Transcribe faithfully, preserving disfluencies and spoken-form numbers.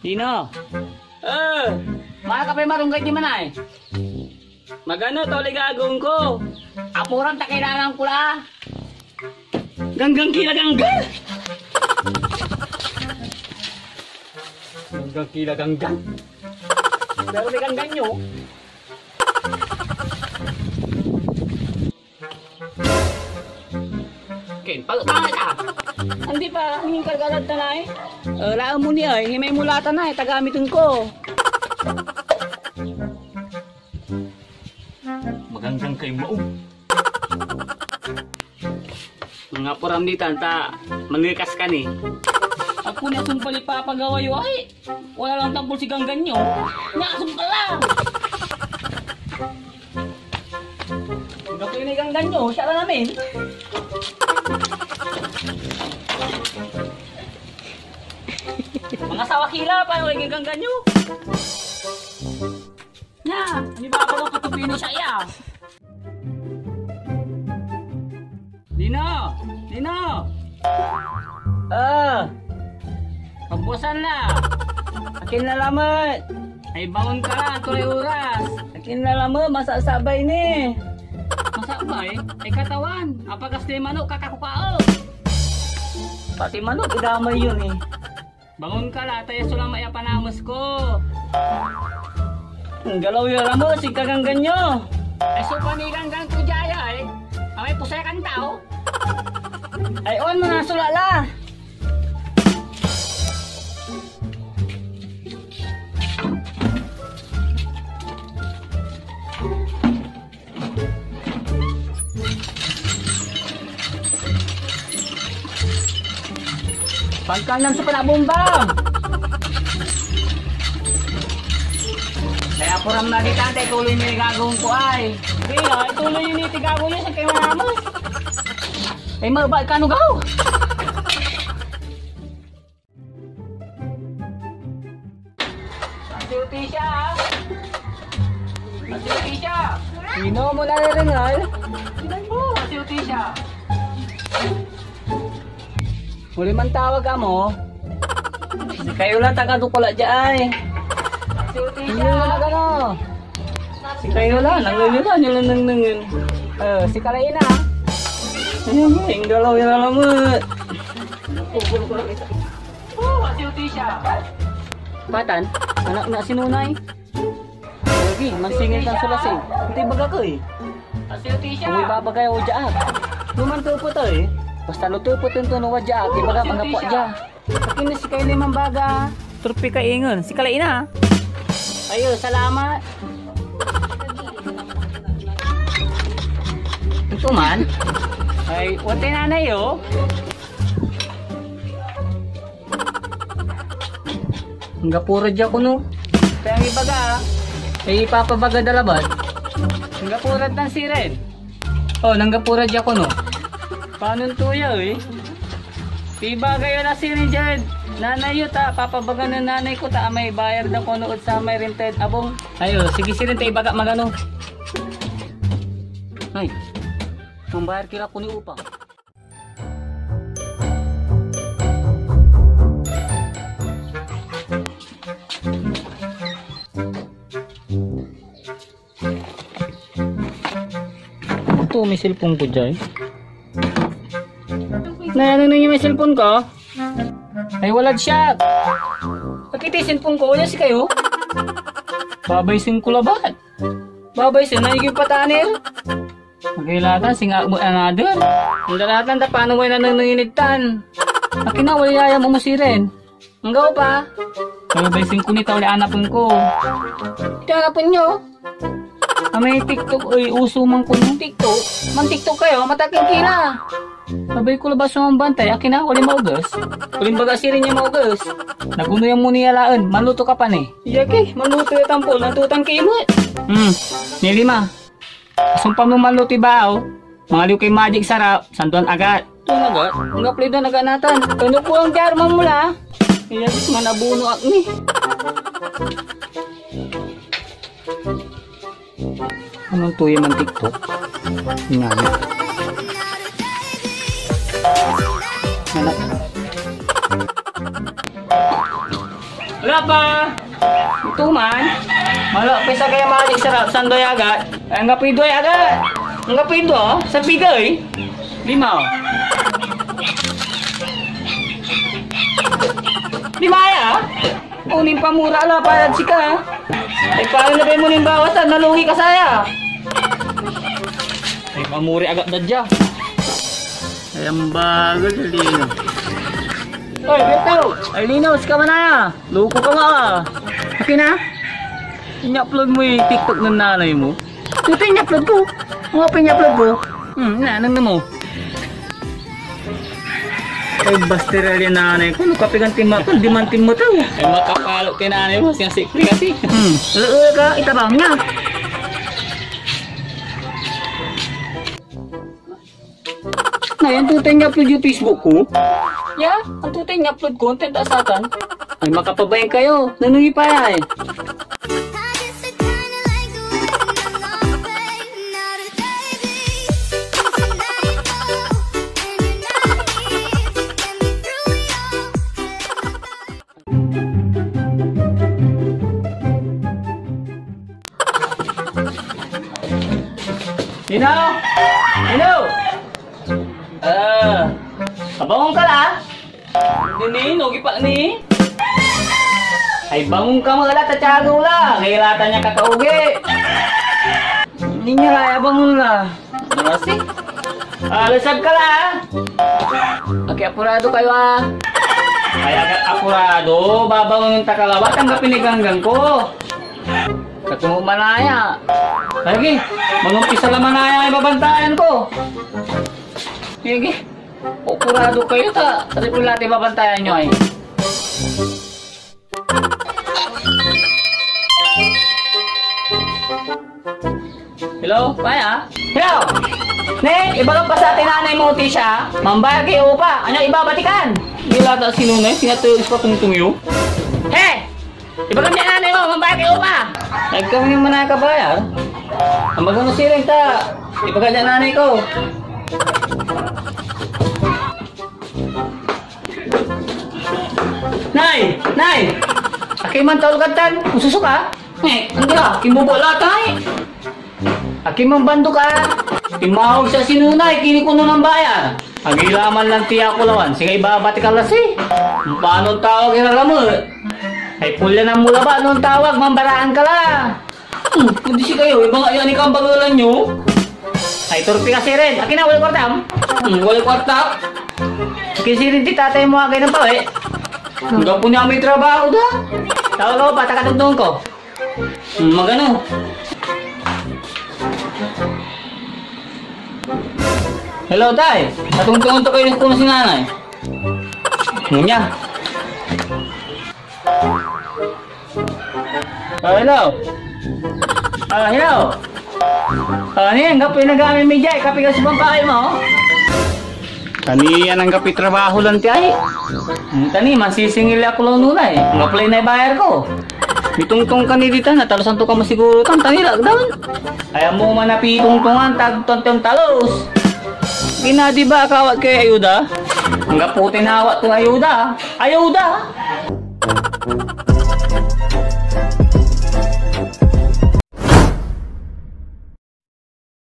Dino! Eh! Mara ka pay marunggay diman ay? Magano ta ligagong ko? Apuram ta kailangan ko la. Ganggan kila ganggan! Ganggan kila ganggan! Pero may ganggan yo. Ken, pag-, pangit ah. Andi pa, ning kargarad tanay? Eh, laen mo ni ay, himay mo la tanay, tagamiten ko. Maganggang kay maong. Mga puram ditan, ta manekas ka ni. Agko ni asumpal ipapagawa yo ay. Wala lang tampol si ganggan yo. Nga, asumpal lang. Gapoy na ganggan yo, siya lang amin. Mga sawa kila, paano ganggan yo? Na, ano ba ako ng katupino sa iya? Dino! Dino! Ah! Pagbuasan la! Akin na lamet! Ay, bangon ka la, anto lay oras? Akin na lamet, masasabay ni! Masabay? Ay, katawan! Apagas lay manok, kakakukao! Pati manok, idamay yun eh. Bangon ka la, ta ya so lamay a panames ko. Galaw yo la mo, si kaganggan yo. Ay, so paniganggan ko dia ya, eh. Amay pusay kan tao. Ay, on mo na so lala. Pagkanan so panabomba! Kaya puram na kita, tay tuloy may gagawin ko ay. Hindi, ay tuloy yun yung tigago yun, sa kayo manamas. Ay, mabait ka, ano gaw? Asiw ti siya, ah. Asiw ti siya. Sino mo nariringal? Oh, asiw ti siya. Huli man tawag ka mo. Si kayo lang taga Dukola dya ay. Asiw ti siya. Hindi mo na gano. Si kayo lang, nangyayala nyo lang nangnangan. Eh, si Kalaina. Ayun, inggalaw yun alam mo. Oh, asiw ti siya. Patan, anak na sinunay. Lagi, mansingil tan sulasing. Ito ibaga ko eh. Asiw ti siya. Kung ibabagay ako dyan. Numan to po to eh. Basta luto po to no wadya, ibaga mga po dyan. Akin na si Kylie Mambaga. Turpi ka ingen. Si Kalaina. Ayo, salamat. Ito man. Ay, watay nanay oh. Anggapo ra dia kono. Kaya ang ibaga, ah. Ay, ipapabaga da labat. Anggapo ra tan siren. Oh, nanggapo ra dia kono. Panon tuya, eh? Ibaga yo na siren dia. Nanay yo ta, papabaga na nanay ko ta, amay bayar da kono et samay rented abong. Ayo, sige siren ta ibaga magano. Ay, mambayar kila kono upang. Ito, may cellphone ko dyan. Nayanang ninyo may cellphone ko? Ay, walad siya. Nakita yung cellphone ko, wala si kayo? Babay sing kulabat. Babay sing, naging patanir. Magkailatan, singa mo another. Ang dalatan, ta paano mo nananginigtan? Akin na, wala yaya mo musiren. Ang gawa pa? Kaya ba yung singko ni tawli anapon ko? Ito anapon nyo? Ah, may TikTok, oy, uso man ko ng TikTok. Man TikTok kayo, matakin kila. Sabay ko labas yung bantay, akin na, wala maugas. Wala baga sirin niya maugas. Nagunoyan mo niya laen, maluto ka pa ni. Iya ki, maluto ya tampol, natutan ki imot. Hmm, may lima. Sumpa mo man luti bao, mangaliw kay Magic Sarap, sanduan agat. Sanduan agat? Ang gaplidan agat natan. Ano po ang diarman mo la? Iya, manabuno ak ni. Anong tuya man TikTok? Nga. Anak. Apa? Ito man. Malak pisa kaya mali sarap, san doy agat? Anggapoy doy agat. Anggapoy do, sa bigay. Lima. Lima ya? Unin pamura la para sika. Ay, paano na ba mo nin bawasan? Nalugi ka saya. Ay, pamuri agak da dia. Ay, ang bagal, Lino. Oy, Berto! Ay, Lino, sika man aya. Loko ka nga, ah. Akin, ah? Inya-upload mo yung TikTok ng nanay mo? Ito, inya-upload ko. Ano pa inya-upload ko? Hmm, na, ano mo? Ay, basta rin nanay ko, no, kapigan timapal, di man timmataw. Ay, makapalo ti nanay mo, siya sikli kasi. Hmm, lalo ka, itabang niya. Nay, anto tay nya-upload yung Facebook ko? Ya, anto tay nya-upload ko? Anto ta satan? Ay, makapabayag kayo. Nanungi pa ya eh. Nino! Nino! Ah, abangon ka la? Hindi ni, nogi pa ni. Ay, bangon ka mo la, ta tiago la. Kaya la ta nya kakaugi. Hindi niya la, abangon la. Ano si? Ah, lasag ka la, ah. Aki apurado kayo, ah. Ay, aki apurado, babangon ta ka la, ba't anggapoy ganggan ko? Katungo manaya. Lagi, manumpisa la manaya ay babantayan ko. Sige, apurado kayo ta, triple lahat ay babantayan nyo ay. Hello, Paya? Hello! Ne, ibaga pa sa atin nanay mo, Tisha, mambayag kay upa. Ano, ibabatikan? Gila ta sinunay, sinatulog sa patungtong yo. He! Ibaga niya nanay mo, mambayag kay upa. Nagkami mo na kabayar. Ang magano siring ta, ibaga niya nanay ko. Nay! Nay! Aki man taol ka tan, ususo ka? Eh, ang dira, kimbubo la tay. Aki man bando ka. Timawag sa sinunay, kini ko naman bayar. Agi la man lan tiya ko lawan, sige ibabati ka la si. Paano tawag ira lamet? Ay pulya na mula ba, anong tawag, mambaraan ka la. Hmm, kundi si kayo, ibang ayan ikambalolan nyo. Ay, turpi ka sirin. Akin na, wala kwarta. Hmm, wala kwarta. Akin sirin ti tatay mo agay ng pawi. Hanggang po niya may trabaho da. Tawag ako, patakatagtong ko. Hmm, magano? Hello, tay. Katungtungan to kayo kung si nanay. Ngunya. Ah, hello. Ah, hello. Ah, ni, anggapoy nagamit mi diay, kapigas bang paay mo? Tani yan anggapoy trabaho lan ti ay. Hmm, tani, mansisingil ako law nunay. Anggapoy lay naibayar ko. Mitungtong ka ni dita, natalusan to ka masiguro tan, tani lagdan. Ay, amo man napitungtungan, tag tonton talos. Ina, di ba, akawat kay ayuda? Anggapo tinawat to ayuda. Ayuda!